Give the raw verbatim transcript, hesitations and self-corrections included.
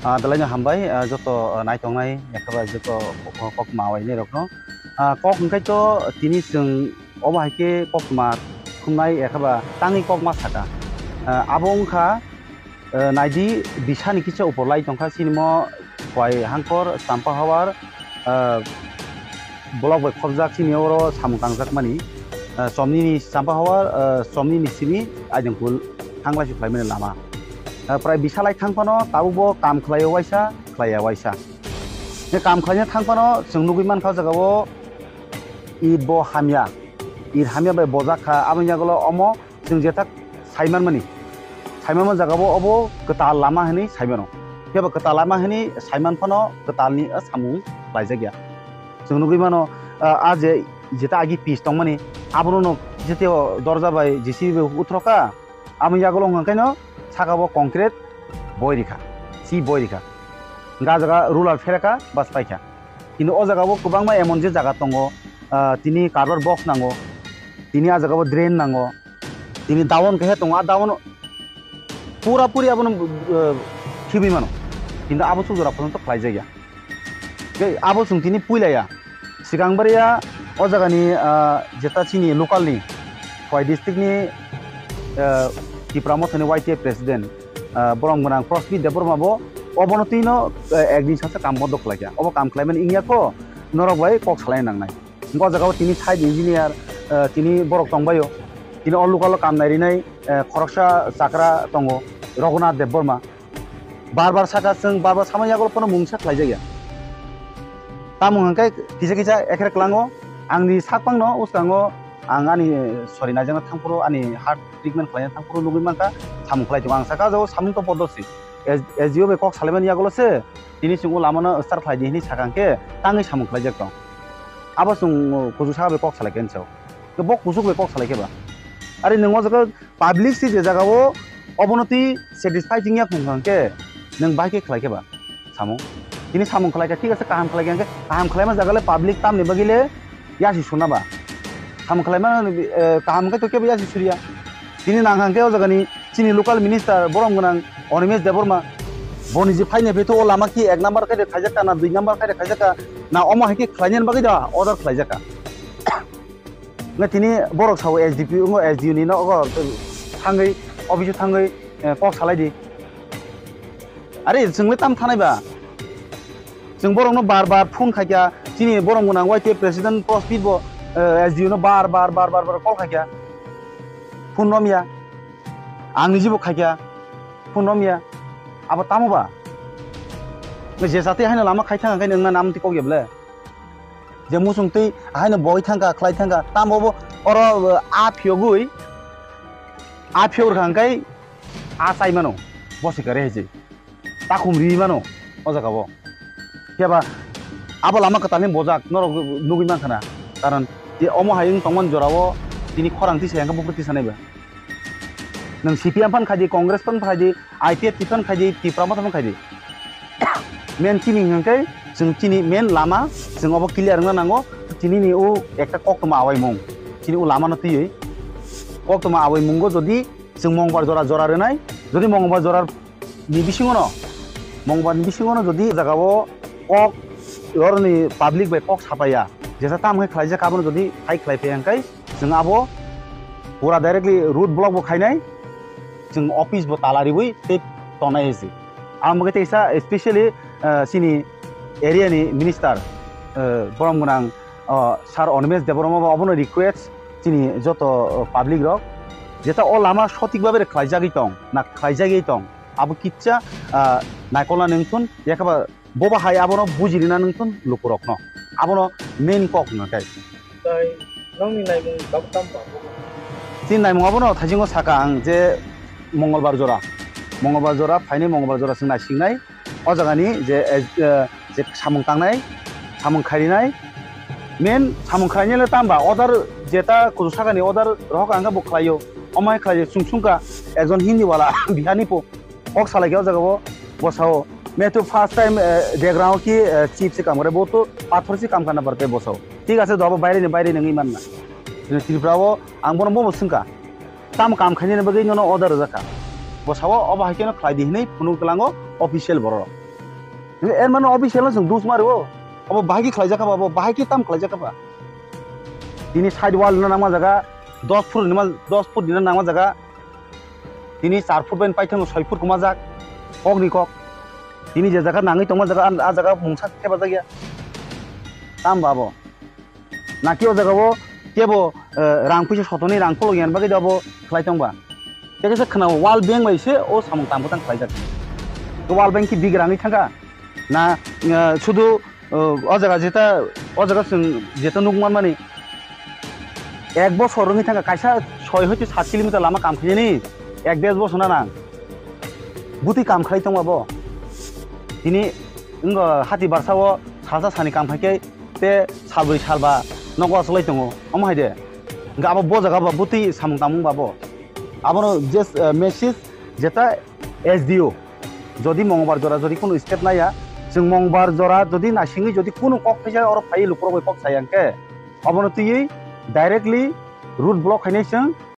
Ah, belai no hambai, ah, joto, ah, naitongnai, ekheba joto kok, kok ma wainai rokno. Ah, kok hwnkhe to tini chwng obo hai khe koktwma thumnai, ekheba tangwi kok ma saka. Ah, abo wngkha, ah, naidi bisani kisa upor lai tongkha, sinimo Khowai Hangkhor, Champa Hawar, ah, block bai khopjak, sini oro samung tangjak mani. Ah, chomnini Champa Hawar, ah, chomnini simi Aidangkul thanglai su khlaimani lama. Ah, prai bisa lai thang phano tabuk bo kam khlai o waisa, khlai ya waisa. Ye kam khlaina thang phano chwng nugwi mankha o jaga o it bo hamya, it hamya bai bojak kha, aboni yagulo omo chwng jeta saiman mani, saiman man jaga bo obo kwtal lama hinwi saimano. Phiya ba kwtal lama hinwi saiman phano kwtal ni, ah, samung khlaijak ya. Chwng nugwi mano, ah, ah je jeta agi pitch tongmani, abono no jete o dorja bai J C B bai uthro kha, aboni yagulo hwnkha khe no saka bo concrete boi rikha, si boi rikha. Hwnkha ah jaga roller pherakha, bas paikha. Kintu o jaga o kwbangma emon je jaga tongo, ah, tini cardboard box nango, tini ah jaga o drain nango, tini down khe tongo, ah down pura puri abono, ah, khibwi mano, kintu abo suk jora porjonto khlai jak ya. Tei abo chwng tini puila ya, swkang bari ya o jaga ni, ah, jeta chini local ni Khowai district ni, ah, Tipra Motha ni Y T A president, ah, borom gwnang Prosmit Debbarma bo obono twi no, ah, ek din sasa kam bondo khlai kha. Obo kam khlai mani wngya kho norok bai kok salai nangnai. Hwnkhe o jaga o tini site engineer, ah, tini borok tong bai o. Tini o local o kam nai rinai, ah, khoroksa chakra tongo, Raghunath Debbarma. Bar bar saka chwng, bar bar samani yagulo phano mungsa khlai jak ya. Tamo hwnkhe kisa kisa ekhrek lango, angni sakpang no uskango ang ani sori naijakna thangphuru, ani heart treatment khlaina thangphuru nugwi mankha, samung khlai tongo. Ang saka o jaga o samung to podosi. S-, S D O bai kok salaimani yagulo se, tini chwng o lama no start khlai di hinwi saka hwnkhe tangwi samung khlai jak tong. Abo chwng kuchuk saka bai kok salai khe hinwi sao. Bo kuchuk bai kok salai khe ba. Are nwng o jaga public si je jaga o obono twi satisfy wngya phung kha hwnkhe nwng bahai khe khlai khe ba samung? Tini samung khlai kha, thik ase, kaham khlai kha hwnkhe, kaham khlaima jaga le public tamni bagwi le yasi suna ba? Samung khlaima, eh, kaham khe to kebo yasi suriya. Tini nang hwnkhe o jaga ni chini local minister borom gwnang Animesh Debbarma, boni je phaina phethu o lama ki ek number khai de khaijak ka na dui number khai de khaijak ka na, omo hai khe khlainani bagwi da order khlaijak ka. Nge tini borok sao S D P o, S D O ni nogo thangwi, office o thangwi, eh, kok salai di. Are chwng le tam thanai ba? Chwng borok no bar bar phone khai kha, chini borom gwnang Y T A president Prosmit bo, eh, S D O no bar bar, bar bar, bar call khai kha. Phone romya. Ang ni jibo khai kha. Phone romya. Abo tamo ba? Nge je jati haino lama khai thang khe nwng na nam ti kok ya ble? Je muchung twi haino boi thangkha, khlai thangkha, tamo bo oro, uh, a phiyogwi, a phiyog rwkha hwnkhe a chai mano, bosi kare hai se. Takhum ri mano o jaga o. Phiya ba abo lama kwtal ni bojak norok nugwi mankha na. Karon je omo hai wng tongmani jora o tini khorang tisa hwnkhe buphuru tisa nai ba. Nwng C P M phan khai di, Congress phan khai di, I P F T phan khai di, Tipra Motha phan khai di. Main chini hwnkhe chwng chini main lama, chwng obo clear wngna nango. Chini ni o ekta koktwma awaimung, chini o lama no twiwi koktwma awaimungo jodi chwng Mongbar jora jora rwnai, jodi Mongbar jora ni bisingo no, Mongbar ni bisingo no jodi jaga o kok, oroni public bai kok sapaiya, jesa tam khe khlaijak abono jodi phai khlai phai hwnkhe, chwng abo pura directly road block bo khainai, chwng office bo tala riwi tei tongnai hai se. Ang bo khe teisa specially, ah, chini area ni minister, ah, borom gwnang, ah, Sir Animesh Debbarma bo obono request chini joto, ah, public rok, jeta o lama sothik babe khlaijagwi tong, na khlaijagwi tong, abo kitsa, ah, naikolna nengthun, yakaba boba hai abono bujirina nengthun lukurokno. Abono main kok hwnkha khe. Tai nokni naimung tabuk tamo ba? Chini naimung abono thaisingo saka ang je Mongolbar jora. Mongolbar jora phainai, Mongolbar jora chwng naisingnai. O jagani je, eh, eh, je samung tangnai, samung khairinai. Main samung khainai le tamba order jeta kuchuk sakani order rohok ang khe bo khlaio. Omo hai khlaio chwng sungkha ekjon Hindi wala Bihar ni po. Kok salai khe o jaga o bwsao. Me to first time, eh, degrang o ki, eh, chips se kam kare, bo to pathor se kam karna parte bwsao. Thik ase, do abo baire ni baire nangwi manna. Chini Tripura o ang bono bo swngkha. Tam kam khainani bagwi nono order rwjak kha. Bwsao obo hai kheno khlai di hinwi phunuk tlango official borok. Er mano official no chwng dus mario. Abo bahai ki khlaijak kha ba, abo bahai ki tam khlaijak kha ba. Tini side wall no nangma jaga dos foot ni ma, dos foot ni no nangma jaga. Tini char foot bai paithang soi foot kuma jak. Kok ni kok. Tini je jaga nangwi tongma jaga, a jaga mungsa thepajak ya. Tam ba abo. Naki o jaga o kebo, eh, rang puisa sotoni rang kolok yan bagwi da bo khlai tong ba. Tei kaisa khna wall bank bai se o samung tang bwtang khlai jak. To wall bank ki big rangwi thangka. Na, eh, sudu, eh, o jaga jeta, o jaga chwng jeta nuk man mani. Ek bosor wngwi thangka kaisa soi hoite sat kilometer lama kam khainani. Ek desh bosor na nang. Butwi kam khlai tong ba bo. Tini wngkha hati barsa o salsa sani kam khai khe te salbrwi salba nogo achaklai tongo, omo hai de. Hingke abo bo jaga ba butwi samung tangmung ba bo. Abono je, eh, message jeta S D O. Jodi Mongbar jora jodi kunu step naya, chwng Mongbar jora jodi naisingwi jodi kunu kok thaisa oro phai lukurok bai kok saya hingke, obono twiwi directly road block khainai chwng